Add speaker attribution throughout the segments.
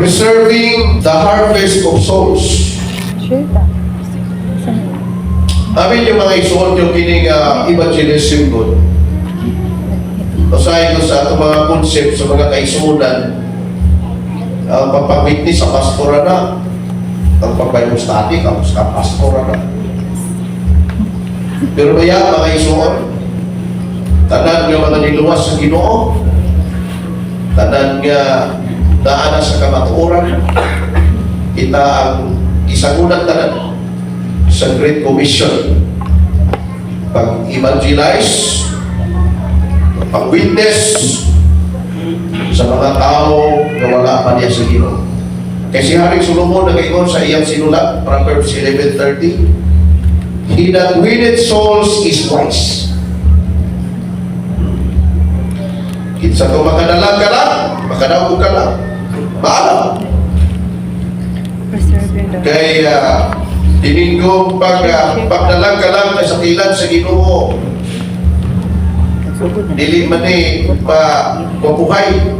Speaker 1: Preserving the harvest of souls.
Speaker 2: Sure ta.
Speaker 1: Amin yung mga isuot yung kining evangelism good. Usahay ko sa atong mga concept sa mga kaisunan, ang pagpag-witness sa pastora na, ang pag-Bible study, sa pastora na. Pero kaya mga isuot, tanan nga mga niluwas sa Ginoo, tanan nga naa na sa kamatuoran, kita ang isagunan tanan sa Great Commission. Pag-evangelize, pag-witness sa mga tao nga wala pa niya sa Ginoo. Kay si Haring Solomon nag-ingon sa iyang sinulat, Proverbs 11:30, "He that winneth souls is wise." Kinsa to makadalag ka lang, makadawag ka lang, maalam.
Speaker 2: Preserving the
Speaker 1: Kay dininggo pagdalag ka lang kay sa kilan sa Ginoo, dili man ni pa mabuhay,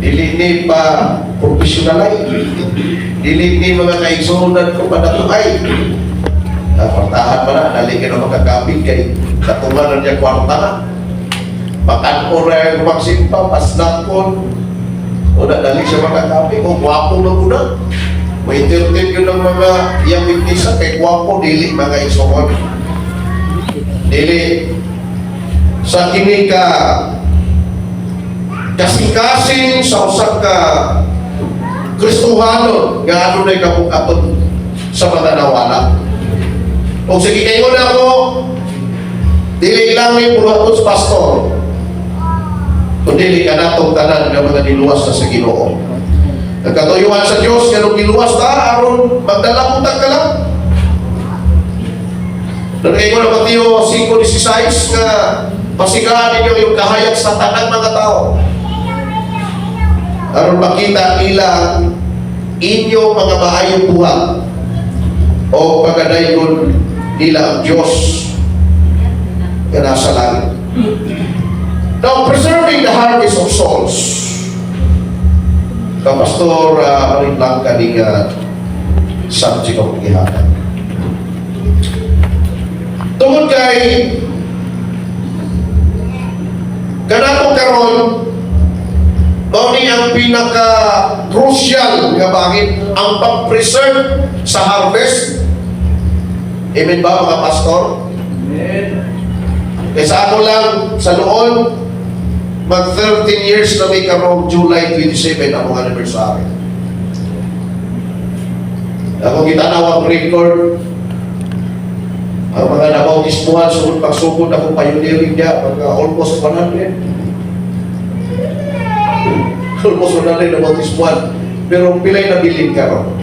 Speaker 1: dili ni pa professionalay, dili ni mga kaigsuonan ko padatuhay. Kwartahan pa na, dali ka na makakapit kay katungan na niya kwarta na. Makan-on ra yung magsimpa, pasnakon. O na, dali siya makakapit. O, gwapo na muna. May entertain yun ng mga iyang witnessa kay gwapo, dili mga igsoon. Dili sa kini ka kasing-kasing sa usa ka Kristohanon nga adunay kabug-aton sa mga nawala. Kung sige kayo na ako, dili lang ni buhaton sa pastor, kundi kanatong tanan nga mga niluwas na sa Ginoo. Nagkatuyuan sa Dios nga nung giluwas ta aron magdala utang ka lang. Nagkaingon ang Mateo 5:16 nga pasigaan ninyo yung kahayag sa tanang mga tao, aron makita nila inyong mga maayong buhat o pagadaygon nila ang Diyos nga nasa langit. Now, preserving the harvest of souls. Ka Pastor Marin Blanca ni subject of gihatag. Tungod kay kanatong karon, mao ni ang pinaka crucial nga bangin, ang pag-preserve sa harvest. Amen ba, mga pastor? Kaya sa ako lang sa noon, mag 13 years na may karong July 27 ang mga anniversary. Ako gitanaw ang record, ang mga nabautismuhan sugod pagsugod ako pioneering niya, mga almost 100. Almost 100 na bautismuhan. Pero pilay nabilin karon?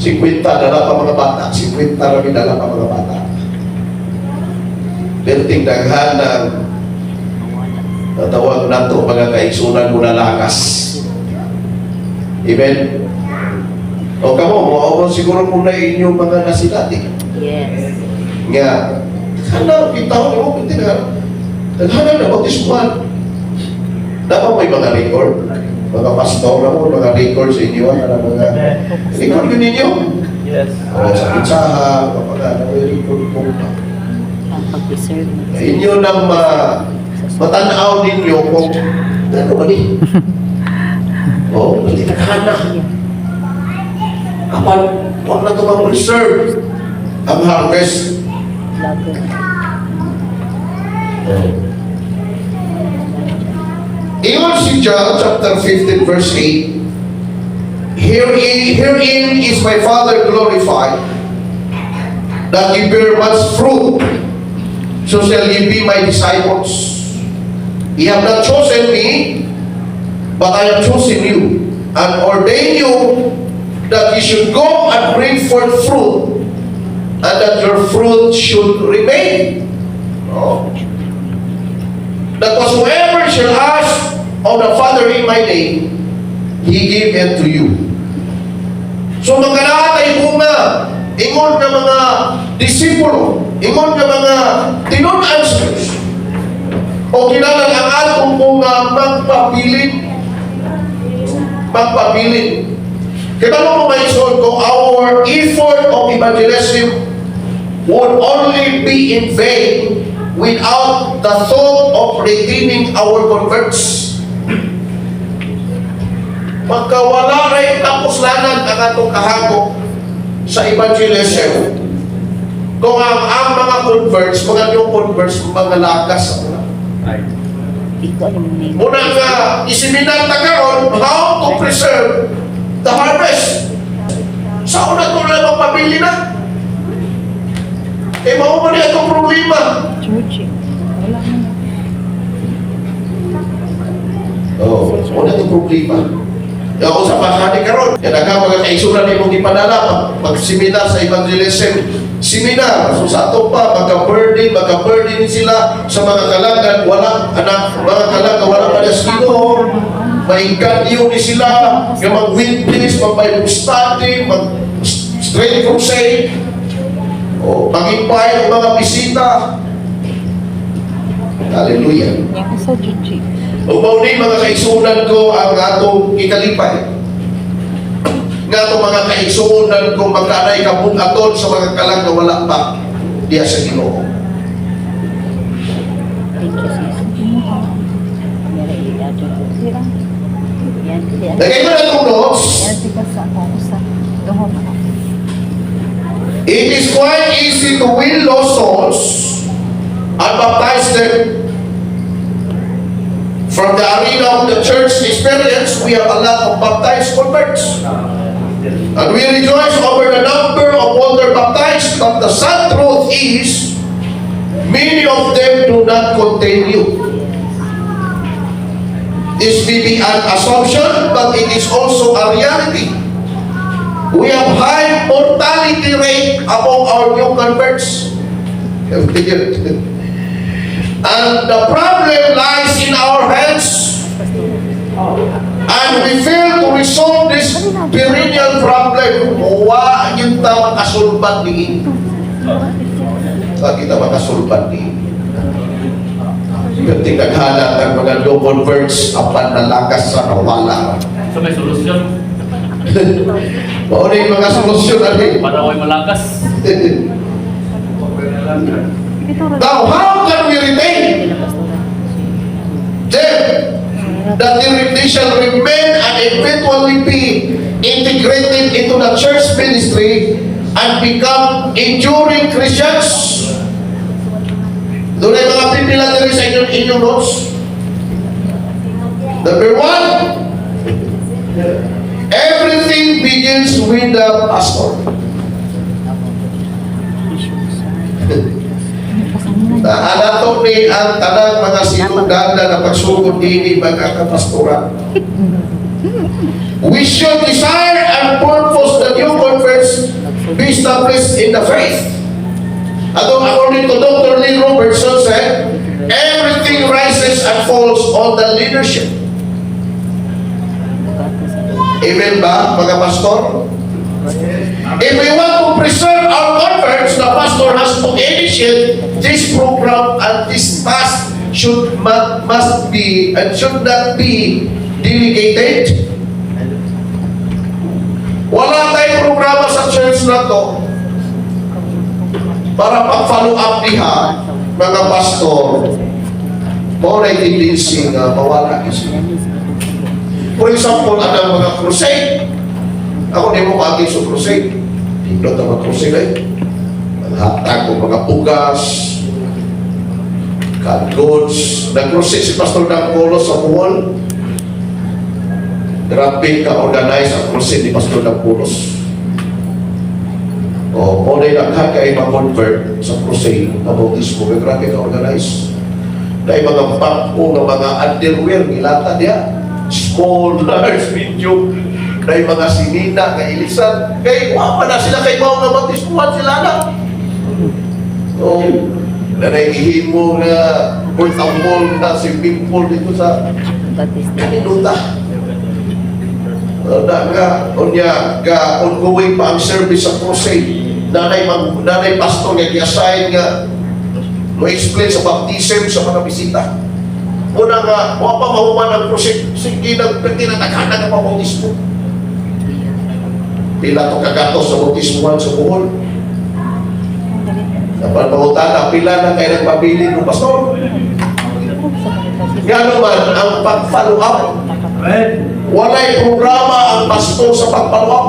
Speaker 1: 50 dala pa mga bata, 50 rami dala pa mga bata. Pero tingdaghan ng natawag nato mga kaigsunan mo na lakas. Amen? O kamo, mo siguro kung na inyong mga nasilati.
Speaker 3: Yes.
Speaker 1: Nga, kana, kita ko, mo, kita daghanan na bautismuhan. Dapat may mga record. Mga pastor na mo, mga record sa inyo, ano, mga record yun ninyo.
Speaker 4: Yes.
Speaker 1: O, sa pitsaha, kapag ano, may record po.
Speaker 3: Ang pag-preserve.
Speaker 1: Inyo nang matanaw ninyo kung ano ba ni? Oo, oh, naghanak. Apan, huwag na ito ma-preserve ang harvest.
Speaker 3: Lago.
Speaker 1: Oh. Ingon si John chapter 15 verse 8, "Herein is my Father glorified, that ye bear much fruit, so shall ye be my disciples. Ye have not chosen me, but I have chosen you, and ordained you that ye should go and bring forth fruit, and that your fruit should remain." Oh. "That whatsoever shall ask of the Father in my name, He give it to you." So magkanaat ay bunga, ingon ka mga disipulo, ingon ka mga tinun-an sa Diyos. O kinahanglan ang atong bunga magpabilin. Magpabilin. Kaya mo, mga igsoon ko, our effort of evangelism would only be in vain without the thought of retaining our converts. Pagkawala rin kapuslanan ang atong kahagok sa evangelism, kung ang mga converts, mga new converts, mga lakas sa una.
Speaker 3: Di ko alam yung name.
Speaker 1: Muna nga, iseminar ta karon how to preserve the harvest. Sa una to na magpabili na. Eh, mao man itong problema.
Speaker 2: Church eh. Wala na.
Speaker 1: Oo, oh, mao na itong problema. Ako sa pakani karon, yan ang mga kaigsunan nimong gipadala mag-seminar sa evangelism. Seminar, so sa ato pa magka-burden sila sa mga kalagan, wala anak, mga kalagan wala pa sa Ginoo. Maingganyo ni sila nga mag-witness, mag-Bible study, mag straight crusade, o mag-invite ang mga bisita. Hallelujah.
Speaker 2: Yung sa church eh.
Speaker 1: Ug mao ni, mga kaigsuonan ko, ang atong ikalipay. Nga atong mga kaigsuonan ko magkaanay kabug-aton sa mga kalag na wala pa diya sa Ginoo.
Speaker 3: Thank you, sis. Meron i-add ko. Yan, yan.
Speaker 1: Lagay mo na itong notes.
Speaker 2: Yan, tika sa ako sa doon ako.
Speaker 1: It is quite easy to win lost souls and baptize them. From the arena of the church experience, we have a lot of baptized converts. And we rejoice over the number of water baptized, but the sad truth is, many of them do not continue. This may be an assumption, but it is also a reality. We have high mortality rate among our new converts. And the problem lies in our hands. And we fail to resolve this perennial problem. Wa gyud ta makasulbad ni. Wa kita makasulbad ni. Perting naghanap ng mga new converts apan nalakas sa nawala.
Speaker 4: So may solusyon
Speaker 1: Mao ni mga solusyon ani.
Speaker 4: Para ako'y malakas.
Speaker 1: Now, how can we retain them that they shall remain and eventually be integrated into the church ministry and become enduring Christians? Doon ay mga pipila diri sa inyong notes. Number one, everything begins with the pastor.
Speaker 3: Issues.
Speaker 1: Na anato ni ang tanang mga sinugdanan na pagsugod dini mga kapastoran. We should desire and purpose the new converts be established in the faith. Atong according to Dr. Lee Robertson said, "Everything rises and falls on the leadership." Amen ba, mga pastor? If we want to preserve our converts, the pastor has to initiate this program and this task must be and should not be delegated. Wala tayong programa sa church na to para pag-follow up diha, mga pastor, mao na tendency nga mawala sila. For example, ang mga crusade. Ako di mo kaagi sa crusade. Hindi na mga crusade eh. Maghatag og mga bugas, canned goods. Nag-crusade si Pastor Dan Polo sa Bohol. Grabe ka-organize ang crusade ni Pastor Dan Polos. O, mo na yung kay ma-convert sa crusade, mabautismo, kay grabe ka-organize. Dahil mga bangko ng mga underwear, gilata niya. Small, large, medium. Dahil mga sinina, nga ilisan. Kay, wa pa na sila kay mao nga bautismuhan sila na. So, na naihimo nga portable na swimming pool dito sa Minuta. Na nga, unya, ga ongoing pa ang service sa crusade. Nanay pastor nga gi-assign nga mo explain sa baptism sa mga bisita. Una nga, wa pa mahuman ang project, sige nang tinataghanan ang pabautismo. Pila to kagatos sa bautismohan sa Bohol. Sa pangutana, pila na kayo nagpabilin ng pastor. Gano man ang pag-follow up,
Speaker 4: Amen.
Speaker 1: walay programa ang pastor sa pag-follow up.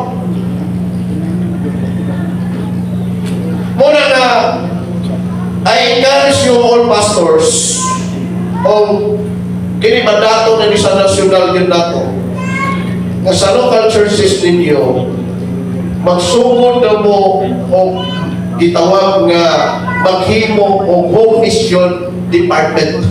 Speaker 1: Muna na, I encourage you all pastors o kini mandato na ni sa national yun nato nga sa local churches ninyo magsugod na mo o gitawag nga maghimo og home mission department.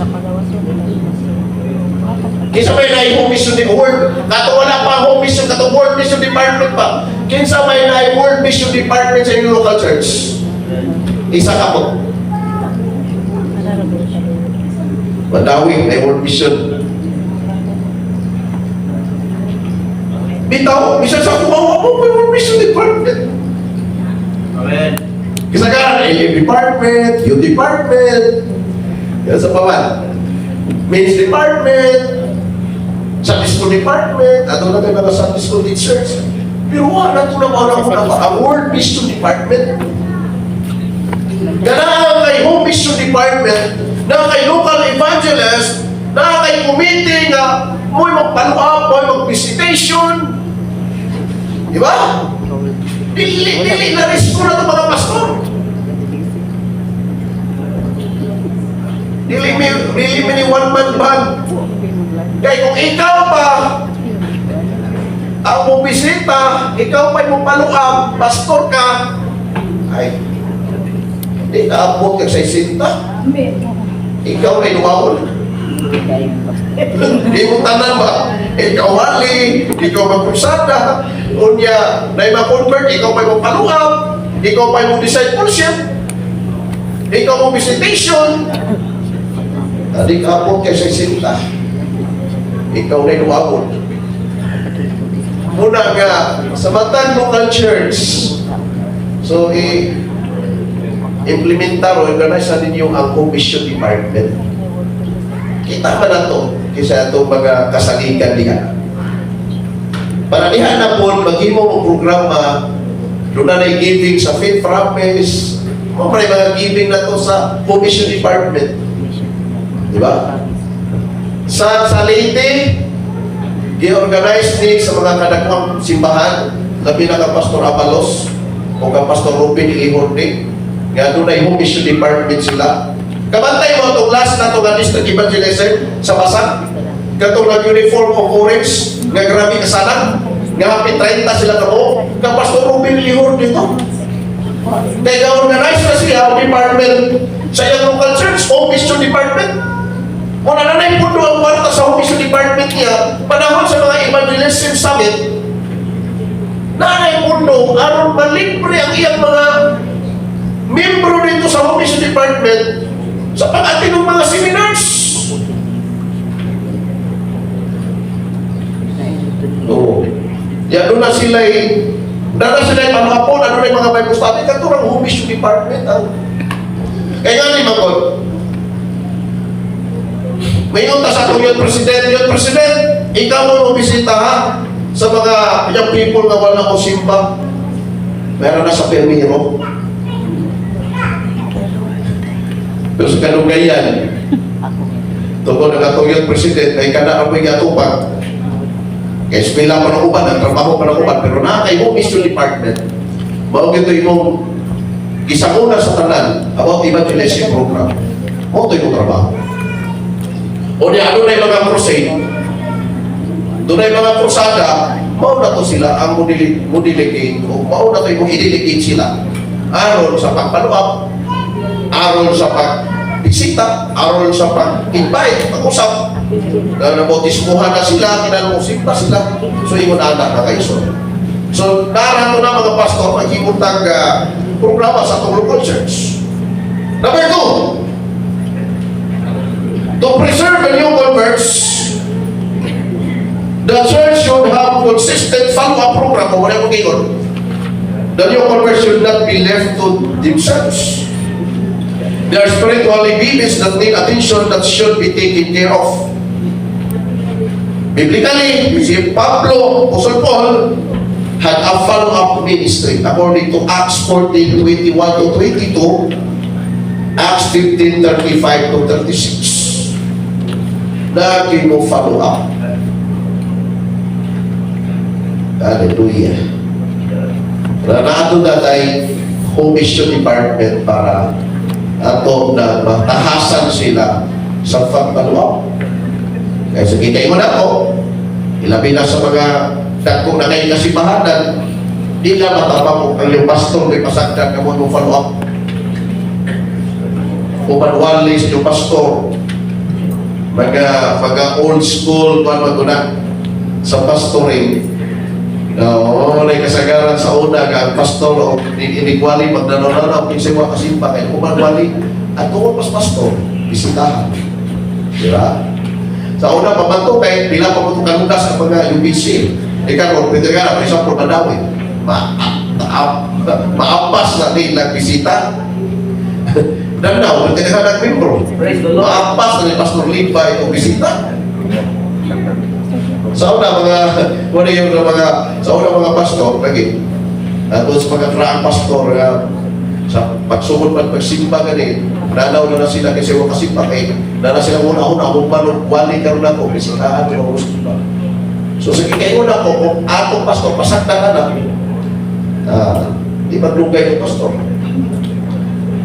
Speaker 1: Kinsa may naay home mission di world? Kato wala pa home mission, kato world mission department pa. Kinsa may naay world mission department sa inyong local church? Isa ka po. Madawi may world mission. Bitaw, bisan sa kumawa mo, may world mission department.
Speaker 4: Amen.
Speaker 1: Kinsa ka, AM department, youth department, yan sa paman. Men's department, Sunday school department, ato na kayo mga Sunday school teachers. Pero wala ito na mga na ang World Mission Department. Ganaan kay Home Mission Department, na kay local evangelist, na kay committee nga mo'y mag-follow up, mo'y mag-visitation. Di ba? Dili, dili na risko na ito mga pastor. Dili mi ni one man band. Kaya kung ikaw pa ang bumisita, ikaw pa yung paluam, pastor ka, ay, di naabot kag sa isinta. Ikaw na inuwaon. Di mo tanan ba? Ikaw wali, ikaw magkusada, unya, na ma-convert, ikaw pa yung paluam, ikaw pa yung discipleship, ikaw mo visitation, Adi ka abot kay sa isinta. Ikaw na inuwaon. Muna nga, sa matag local church, so i-implementar o organize na ninyo ang home mission department. Kita pa na to, kaysa itong mga kasaligan diha. Para diha na po, maghimo mo programa, doon na na giving sa Faith Promise, mo pa mga giving na to sa home mission department. Di ba? Sa Leyte, gi-organize ni sa mga kadakwang simbahan, labi na kang Pastor Abalos o kang Pastor Ruben Ilihorde, nga doon na home mission department sila. Kabantay mo itong last na itong district evangelism sa Basak, katong nag-uniform o orange, nga grabe kasanag, nga happy 30 sila kamo, kang Pastor Ruben Ilihorde dito. Kaya organize na siya ang department sa iyang local church, home mission department. Wala na na pundo ang kwarta sa home mission department niya, panahon sa mga evangelism summit, na pundo aron malibre ang iyang mga membro dito sa home mission department sa pag-attend ng mga seminars. Oo. Yan, doon na sila eh, doon na sila panghapon, ano na yung mga Bible study, katurang home mission department ang kaya nga ni Magod, may unta sa atong yun president, ikaw mo bisita ha, sa mga young people nga wala ko simba. Meron na sa Permiro. Pero sa kanugayan, tungkol na atong youth president, ay kana ang may gatupag. Kaya eskwela pa ng uban, ang trabaho pa ng uban, pero na kay home mission department, mao gito imong gisanguna sa tanan about evangelism program. Mao to imong trabaho. O niya, ano na yung mga crusade? Doon na yung mga krusada, mao na to sila ang mo-delegate o mao na to imong i-delegate sila. Aron sa pag-follow up, aron sa pagbisita, aron sa pag-invite, pag-usap, na nabautismuhan na sila, kinalmusimba sila, so ingon anak na kayo. So, narato na mga pastor, maghimutang programa sa atong local church. Number two, to preserve the new converts, the church should have consistent follow-up program. Kung wala mong ingon, the new converts should not be left to themselves. They are spiritually babies that need attention that should be taken care of. Biblically, si Pablo, Apostle Paul, had a follow-up ministry according to Acts 14:21 to 22, Acts 15:35 to 36. Lagi mo follow up. Hallelujah. Na naato na tay home mission department para ato na matahasan sila sa pag-follow up. Kaya sa kita mo na ako, ilabi na sa mga dagkong na kayo kasimbahanan, di na matabang kung ang iyong pastor may pasagdan ka mo ng follow up. O manually sa iyong pastor, mga old school pa maguna sa pastoring. No, may kasagaran sa una nga ang pastor o inigwali magnanaw-nanaw kinsa mo kasimba kay umanwali at tungod pas pastor bisitahan. Di ba? Sa una pa man to kay pila pa mo to kalugas ang mga UBC. Ikaw pwede ka na, for example, Mandaue. Maapas na nila bisita. Dandaw, pwede ka na membro.
Speaker 4: Praise the Lord.
Speaker 1: Maapas na ni Pastor Levi o bisita. Sa una mga wala yung mga sa una mga pastor lagi. Ato sa mga kraang pastor nga sa pagsugod pag pagsimba gani, nanaw na na sila kasi wa kasimba kay na na sila una una kung paano wali karon nako bisitahan ko simba. So sa kikaingon ako kung atong pastor pasagdan na na, di maglugay ng pastor.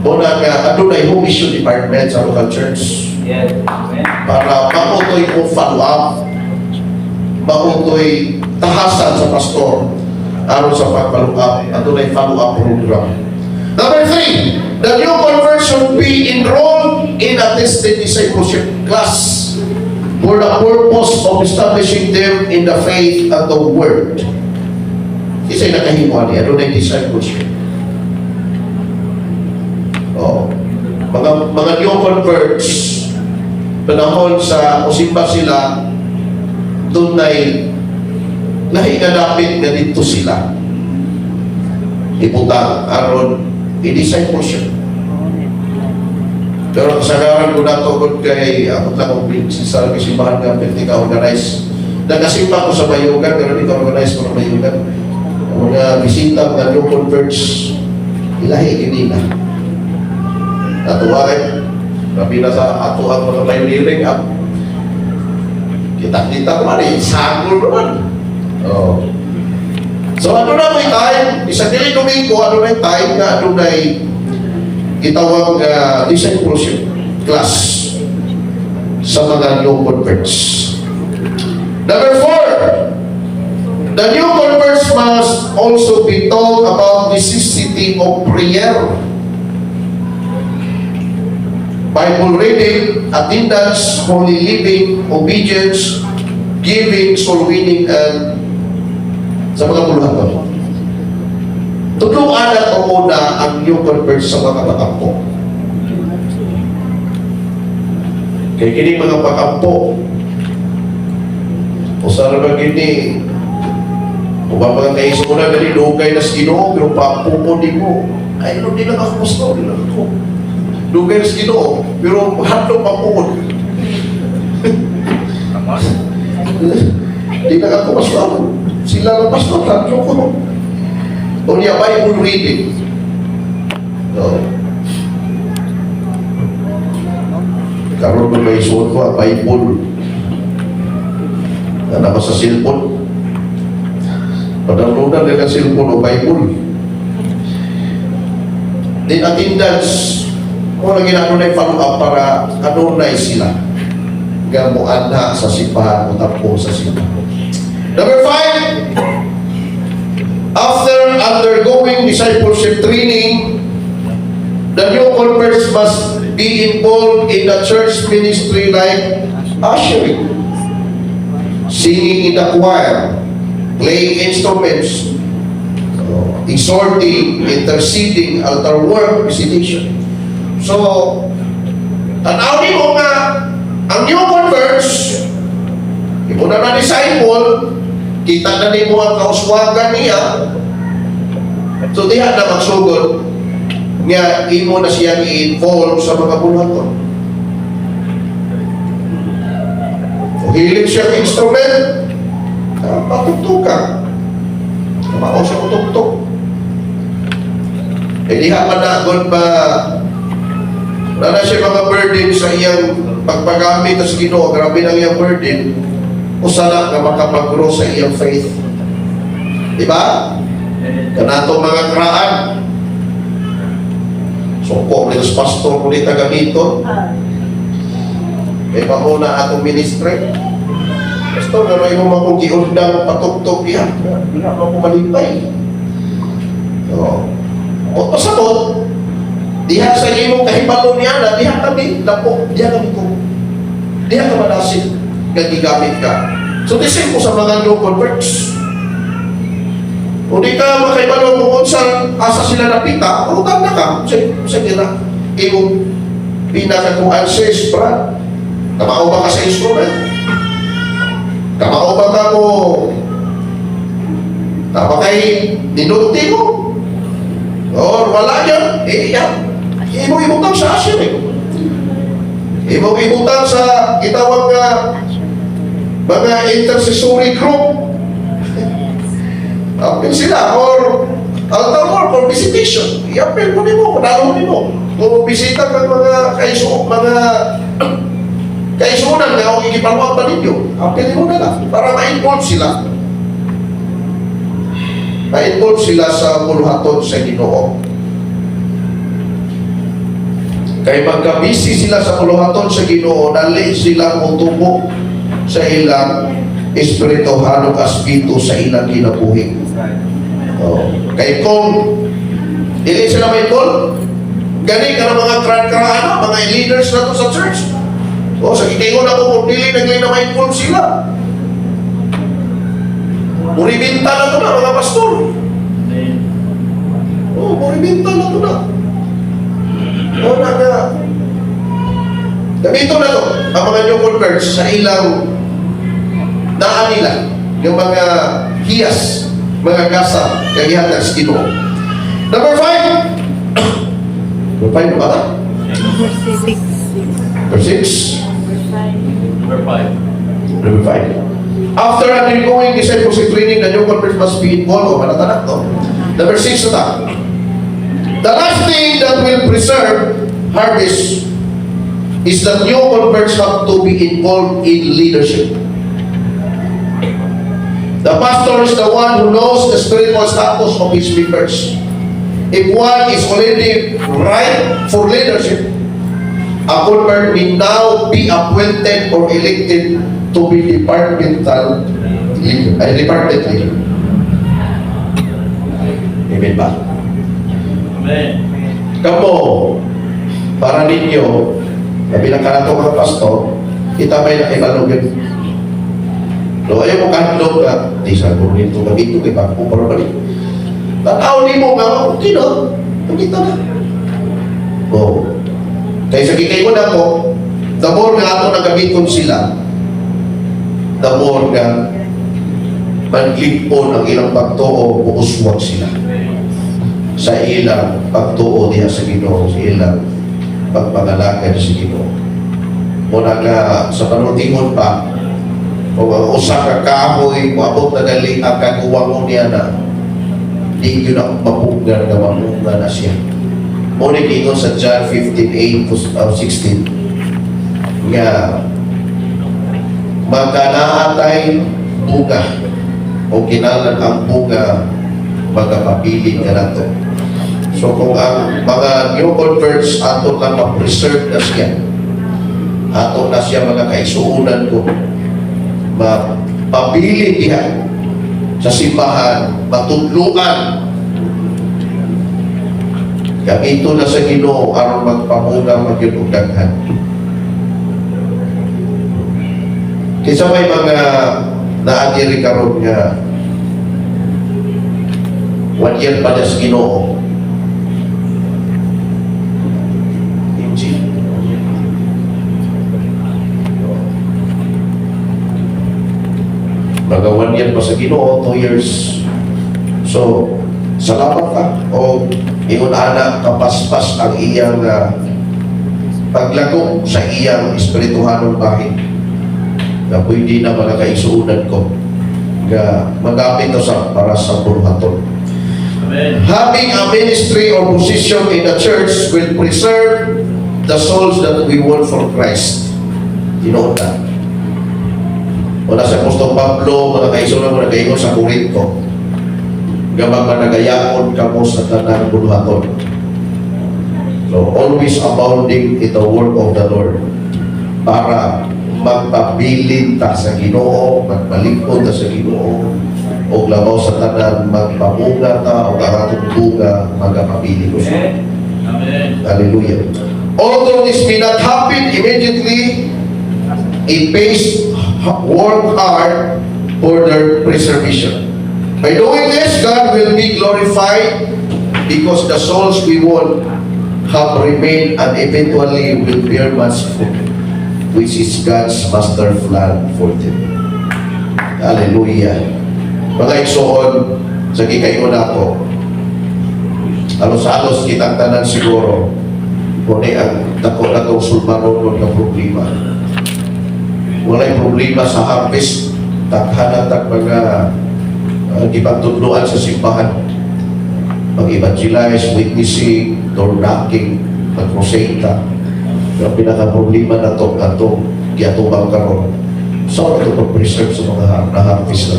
Speaker 1: Una nga adunay home mission department sa local church
Speaker 4: Yes. Amen.
Speaker 1: Para mautoy ko follow up, mautoy tahasan sa pastor aron sa pag-follow up, adunay follow up program. Number three, the new convert should be enrolled in a tested discipleship class for the purpose of establishing them in the faith and the Word. Isa'y nakahimo ani, adunay discipleship. Oh. Mga new converts, panahon sa usimba sila, dunay lahi nga dapit nga dito sila ibutang aron i-discipleship. Pero kasagaran ko na tungkol kay ako lang ang sa simbahan nga perti ka organize. Nagasimba ko sa Bayugan pero di ka organize ko ng Bayugan. Ang mga bisita, mga new converts, ilahi gini na. Natuwa kay labi na sa ato ang mga pioneering app. Kita-kita ko man eh, sagol naman. Oh. So ano na may time, isang dili Domingo, ano na yung time nga ano na gitawag discipleship class sa mga new converts. Number four, the new converts must also be told about necessity of prayer, Bible reading, attendance, holy living, obedience, giving, soul winning, and sa mga buluhaton. Tudluan na una ang new converts sa mga pakampo. Kay kini mga pakampo, usa ra ba kini, uba mga kaisunan dali dugay na sa Ginoo pero paampo di mo. Ay, no, di lang ako pastor, di lang ako. Dugay na sa Ginoo pero hadlok paampo.
Speaker 4: Come on.
Speaker 1: Di lang ako pastor. Sila lang pastor, hadlok ko. Unya, Bible reading. So, karon na may suot ko, ang Bible. Na naka sa cellphone. Padalunan nila cellphone o Bible. Then attendance, kung lagi na ano follow up para adunay sila. Nga mo anha sa simbahan o tampo sa simbahan. Number five, after undergoing discipleship training, the new converts must be involved in the church ministry like ushering, singing in the choir, playing instruments, exhorting, interceding, altar work, visitation. So, tanaw mo nga, ang new converts, imo na na disciple, kita na nimo ang kauswagan niya, so diha na magsugod. Nga imo na siya i-involve sa mga buhaton. Kung hilig siya instrument, patugtog ka. Kamao siya utugtog. Eh diha man na gud ba wala na siya mga burden sa iyang pagpagamit sa Ginoo, grabe lang iyang burden. Usa na nga makapag-grow sa iyang faith. Di ba?
Speaker 4: Amen.
Speaker 1: Kanato mga kraan. Suko ni sa pastor kung di taga-gamiton. Kay mauna atong ministry. Pastor, nga imo man kung giundang patugtog diha. Diha mo ko malipay. So, o pasabot, diha sa imong kahibalo niya na, diha kami, lapo, diha kami ko. Diha ka manasin, nga gigamit ka. So, the same po sa mga new converts. Kung di ka makahibalo kung unsa asa sila napita, utang na ka. Sa kina, imong pinakakuan sis, brad. Kamao ba ka sa instrument? Kamao ba ka mo? Tama kay ninulti mo? Or wala yan, eh yan. Imo ibutang sa usher eh. Imo ibutang sa gitawag nga mga intercessory group. Apil sila or altar work or visitation. I-apil mo nimo, dalo nimo. Kung bisita kang mga kaiso, mga kaisunan nga o igipaluan pa ninyo, apil mo na lang para ma-involve sila. Ma-involve sila sa buluhaton sa Ginoo. Kay magka-busy sila sa buluhaton sa Ginoo, dali sila motubo sa ilang espirituhanong aspeto sa ilang kinabuhi. Oh. Kay kung dili sila may call, gani ka ng mga kran-kraan, mga leaders na to sa church. Oh, sa gitingon ako kung dili nagli na may call sila. Muribinta na to na mga pastor.
Speaker 4: Amen.
Speaker 1: Oh, muribinta na to na. Oh, na nga. Gamito na to ang mga new converts sa ilang daan nila yung mga hiyas, mga gasa, kaya sa Ginoo. Number 5. Number 5 na ba?
Speaker 2: Number 6.
Speaker 1: Number 6.
Speaker 4: Number 5.
Speaker 1: Number 5. After undergoing discipleship training, the new converts must be involved. O, manatanak, no? Number 6 na ta. The last thing that will preserve harvest is that new converts have to be involved in leadership. The pastor is the one who knows the spiritual status of his members. If one is already right for leadership, a convert may now be appointed or elected to be departmental leader, department leader. Amen ba?
Speaker 4: Amen.
Speaker 1: Kamo, para ninyo, bilang ka nato mga pastor, kita may nakibalo yun. So, ayaw mo kahadlok ka, di sa nito gamito, kay bako para balik. Tanaw ni mo nga, okay na, kita na. Oh. Kaya sa gikay ko na ko, the more nga ato nagamiton sila, the more nga manlipon ang ilang pagtuo, muuswag sila sa ilang pagtuo diha sa Ginoo, sa ilang pagpangalagad sa Ginoo. Muna nga sa panultingon pa, kung ang usa ka kahoy moabot na gali ang kaguwangon niya na di yun ang mapugnan nga mamunga na siya. Mo ni giingon sa John 15:8 to 16 nga magkanaatay bunga o kinalan ang bunga magapabilin ka nato. So kung ang mga new converts ato lang ma-preserve na siya, ato na siya mga kaisuunan ko, mapabilin diha sa simbahan, matudluan, gamito na sa Ginoo aron magpamunga magyud og daghan. Kinsa may mga naa diri karon nga one year pa na sa Ginoo? MG. Mga 1 year pa sa Ginoo, 2 years. So, salamat ka. O Ingon ana kapaspas ang iyang paglago sa iyang espirituhanong bahin na pwede na mga kaigsuonan ko nga magamit to sa para sa buhaton.
Speaker 4: Amen.
Speaker 1: Having a ministry or position in the church will preserve the souls that we won for Christ. Tinuod na. Wala sa Apostol Pablo, mga kaigsuonan mo, nagaingon sa Korinto, nga magmanagayaon kamo sa tanang buhaton. So, always abounding in the work of the Lord para magpabilin ta sa Ginoo, magmalingkod ta sa Ginoo, o labaw sa tanan magpamunga ta o ang atong bunga magapabili ko siya.
Speaker 4: Amen.
Speaker 1: Hallelujah. Although this may not happen immediately, it pays work hard for their preservation. By doing this, God will be glorified because the souls we won have remained and eventually will bear much fruit, which is God's master plan for them. Hallelujah. Mga igsoon, sa gikaingon ako, halos-halos kitang tanan siguro, kuni ang dako na itong sulbaron nga problema. Walay problema sa harvest, daghan tag mga gipagtudloan sa simbahan. Mag-evangelize, witnessing, door knocking, mag-crusade ta. Pero ang pinaka-problema na to, atong giatubang karon, sa ito pag-preserve sa mga na-harvest na.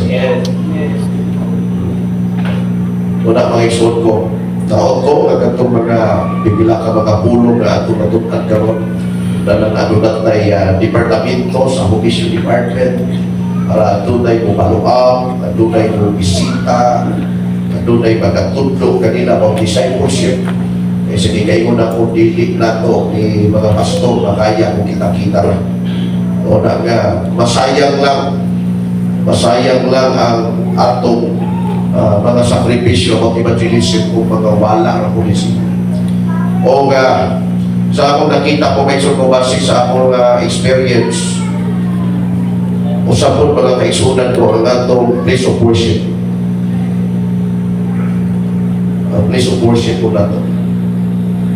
Speaker 1: Wala mga igsoon ko. Taot ko, ang atong mga pipila ka mga pulong na atong natun-an karon na nang adunat na departamento sa Mission Department para adunay mo follow up, adunay mo bisita, adunay magatudlo kanila about discipleship. Eh, sige kayo na kung dili nato ni mga pastor makaya kung kita-kita ra. O na nga, masayang lang ang atong mga sakripisyo about evangelism kung mga wala ra po ni. O nga, sa akong nakita ko medyo ko base sa akong experience, usapon mga kaigsuonan ko ang atong place of worship. Ang place of worship ko nato.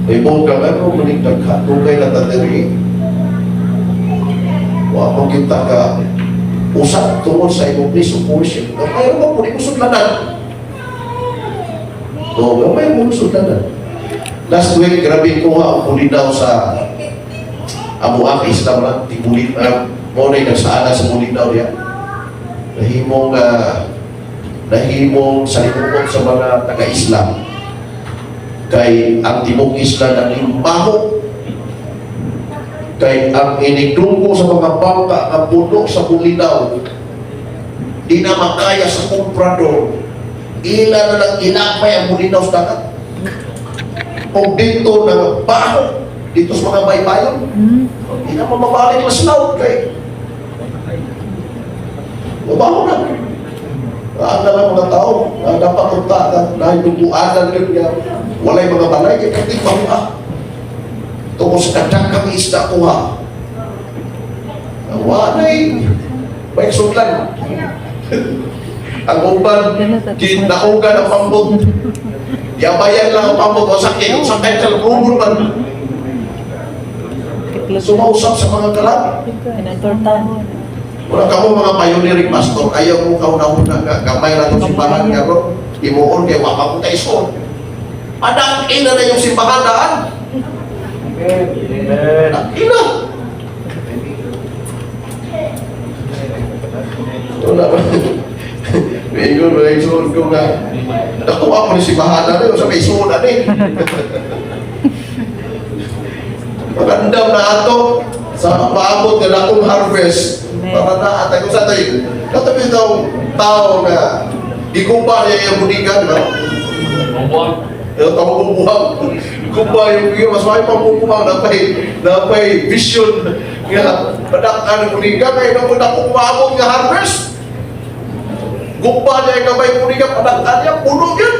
Speaker 1: May buong kang ano, manig nagkatugay na tatiri. Wa mo kita ka usap tungod sa imong place of worship. Mayroon mo po mo sudlanan. Oo, may mo sudlanan. Last week, grabe ko ang pulinaw sa Amuak Islam lang, ti Bulinaw, mo na yung nagsaana sa Bulinaw niya. Nahimong salimuot sa mga taga-Islam. Kay ang tibok isla naging baho. Kay ang inigdunggo sa mga bangka nga puno sa Bulinaw, di na makaya sa komprador. Ila na lang ilakbay ang Bulinaw sa dagat. O dito na baho, dito sa mga baybayon, hindi na mamabalik na sa kay mabaho na. Ang na mga tao, dapat unta na nahiduguanan yun nga, walay mga balay, kaya hindi pa ah. Tungkol sa kadaghang isda kuha. Walay, may sudlan. Ang uban, ginaugan ang pambot. Yabayan lang ang pambot o sakit, sakit sa lubong man. Sumausap sa mga kalat.
Speaker 2: Torta.
Speaker 1: Wala ka mo mga pioneering pastor, ayaw mo kauna-una nga, gamay ra itong simbahan nga ro, imuon kay wa pa ko taison. Padang ina na yung simbahan daan.
Speaker 4: Amen.
Speaker 1: Ina. Wala ba? Ingon wala isuon ko nga. Nakuha ko ni simbahan na rin, sa may isuon na rin. Magandam na ato sa paabot nga dakong harvest para na atay kung sa tayo katabi daw tao nga gikupa niya yung budigan, di ba?
Speaker 4: Bubuwag.
Speaker 1: Yung tao bubuhang kupa yung mas may pambubuhang napay vision nga padak ang budigan kay nang dakong maabot nga harvest, gumpa niya yung kamay budigan, padakan niya puno yun.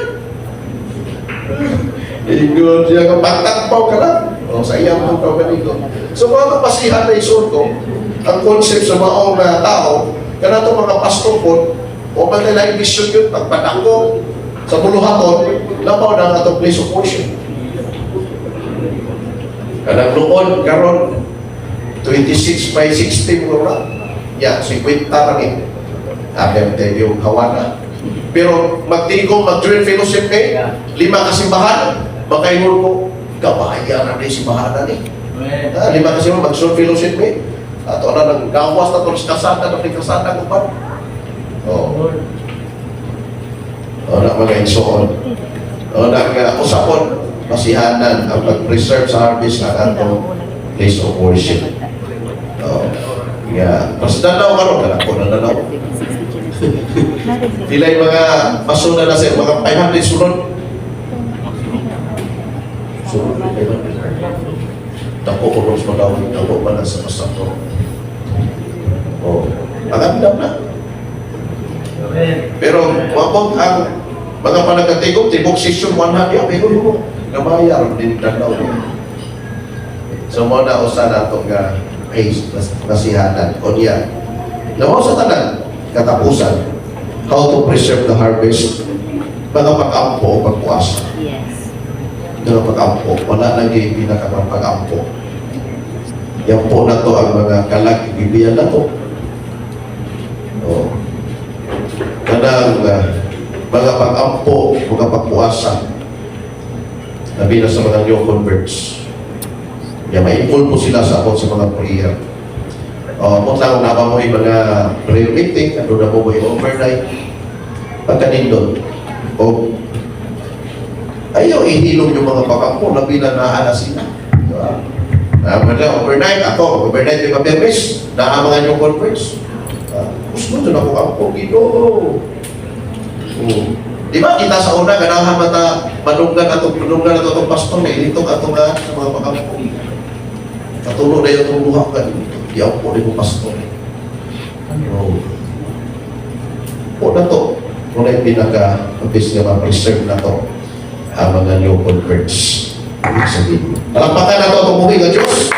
Speaker 1: Ingon siya nga pagtakpaw ka lang. O, sa iyang mong kaugalingon. So, mga kapasihan na isuot ko, ang concept sa maong na tao, kanato mga pastor po, o man nila yung mission yun, pagpadako. Sa buluhaton, labaw na ang atong place of worship. Kanang noon, karon 26 by 60 mo na. Ya, 50 lang eh. Abem tayo yung hawana. Pero magtigom, mag-join fellowship eh, lima ka simbahan, makaingon ko, kabaya na rin simbahan na ni.
Speaker 4: Amen.
Speaker 1: Ah, lima ka simbahan, mag-join fellowship eh. Ato na nang gawas na to sa kasada, na kasada ko pa. Oh. Oh, na mga igsoon. Oh, na nga usapon, basihanan ang pag-preserve sa harvest ang atong place of worship. Oh. Yeah. Mas danaw karon kana ko na danaw. Pilay mga pasuna na sa mga 500 sulod. Sulod 500. Dako ko ros madaw, dako pa na sa pastor. Oh, pagandam na.
Speaker 4: Amen.
Speaker 1: Pero wabot ang mga panagatigom, tibok season 100 ya, pero mo gamayar din danaw. So mo na usa nato nga ay basihanan o niya. Lawaw sa tanan, katapusan, how to preserve the harvest, mga pag-ampo o pagpuasa. Mga pag-ampo, wala na gyud pinakamapag-ampo. Yan po na to ang mga kalag, ibibiyan na to. O. Kanang mga pag-ampo, mga pagpuasa, labi na sa mga new converts. Ya, ma-involve po sila sa about sa mga prayer. O, mo lang na ba mo yung mga prayer meeting, ano na mo yung overnight, pagkanindot. O, ayaw ihilom yung mga pag-ampo, labi na naa na sila. Diba? Na, overnight, ako, overnight yung mabirmis, naa mga new converts. Gusto doon ako ampo, Ginoo. Oh. Di ba kita sa una ganahan mata manunggan ato atong pastor na ilitok ato nga sa mga pag-ampo. Katulo na yung itong luha ka. Di ako po mo pastor. Oh. Po na to. Kung na yung pinaka-best nga ma-preserve na to ang mga new converts. Ibig sabihin. Palakpakan na to itong buhi nga Diyos.